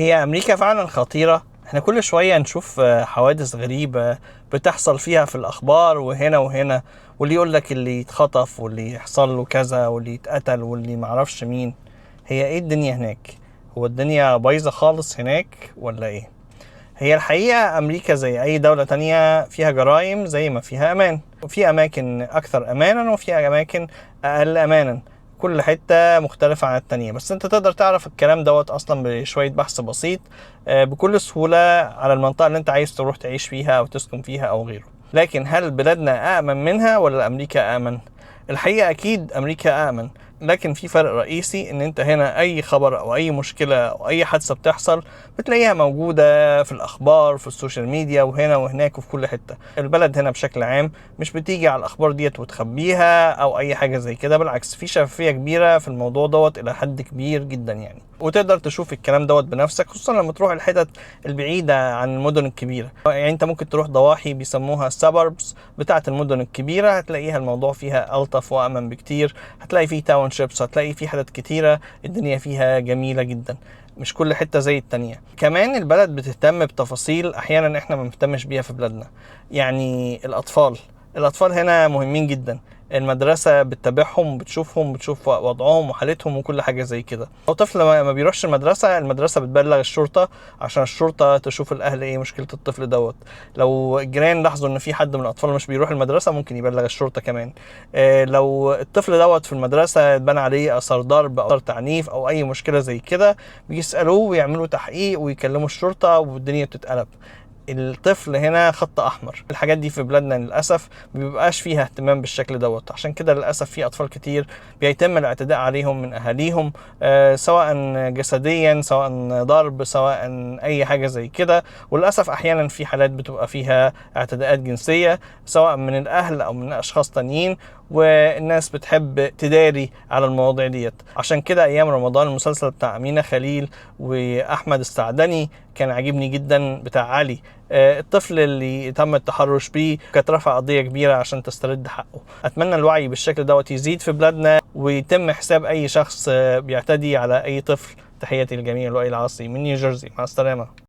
هي أمريكا فعلا خطيرة. احنا كل شوية نشوف حوادث غريبة بتحصل فيها في الأخبار وهنا وهنا، واللي يقول لك اللي يتخطف واللي يحصل له كذا واللي يتقتل واللي معرفش مين. هي ايه الدنيا هناك؟ هو الدنيا بايظة خالص هناك ولا ايه؟ هي الحقيقة أمريكا زي أي دولة تانية فيها جرائم زي ما فيها أمان، وفي أماكن أكثر أمانا وفي أماكن أقل أمانا، كل حتة مختلفة عن التانية. بس أنت تقدر تعرف الكلام دوت أصلا بشوية بحث بسيط بكل سهولة على المنطقة اللي أنت عايز تروح تعيش فيها أو تسكن فيها أو غيره. لكن هل بلادنا أأمن منها ولا أمريكا أأمن؟ الحقيقة أكيد أمريكا أأمن، لكن في فرق رئيسي إن أنت هنا أي خبر أو أي مشكلة أو أي حادثة بتحصل بتلاقيها موجودة في الأخبار في ال social media وهنا وهناك وفي كل حتة. البلد هنا بشكل عام مش بتيجي على الأخبار ديت وتخبيها أو أي حاجة زي كده، بالعكس في شفافية كبيرة في الموضوع دوت إلى حد كبير جدا يعني، وتقدر تشوف الكلام دوت بنفسك، خصوصا لما تروح الحتت البعيدة عن المدن الكبيرة. يعني انت ممكن تروح ضواحي بيسموها ال suburbs بتاعة المدن الكبيرة، هتلاقيها الموضوع فيها ألطف وأمن بكتير، هتلاقي فيه townships، هتلاقي فيه حتت كتيرة الدنيا فيها جميلة جدا، مش كل حتة زي التانية. كمان البلد بتهتم بتفاصيل أحيانا احنا ما بنهتمش بيها في بلادنا. يعني الأطفال هنا مهمين جدا، المدرسة بتتابعهم بتشوفهم بتشوف وضعهم وحالتهم وكل حاجة زي كده. لو طفل ما بيروحش المدرسة، المدرسة بتبلغ الشرطة عشان الشرطة تشوف الأهل إيه مشكلة الطفل دوت. لو الجيران لاحظوا إن في حد من الأطفال مش بيروح المدرسة ممكن يبلغ الشرطة كمان. لو الطفل دوت في المدرسة اتبنى عليه أثر ضرب أو أثر تعنيف أو أي مشكلة زي كده بيسألوه ويعملوا تحقيق ويكلموا الشرطة والدنيا بتتقلب. الطفل هنا خط احمر. الحاجات دي في بلادنا للاسف ما بيبقاش فيها اهتمام بالشكل دوت، عشان كده للاسف في اطفال كتير بيتم الاعتداء عليهم من اهاليهم، سواء جسديا سواء ضرب سواء اي حاجه زي كده. وللاسف احيانا في حالات بتبقى فيها اعتداءات جنسيه سواء من الاهل او من اشخاص تانيين، والناس بتحب تداري على المواضيع ديت. عشان كده ايام رمضان المسلسل بتاع امينه خليل واحمد السعدني كان عاجبني جدا، بتاع علي، الطفل اللي تم التحرش بيه كانت رفع قضية كبيرة عشان تسترد حقه. أتمنى الوعي بالشكل دوت يزيد في بلادنا ويتم حساب أي شخص بيعتدي على أي طفل. تحياتي للجميع، لؤي العاصي من نيوجيرسي، مع السلامة.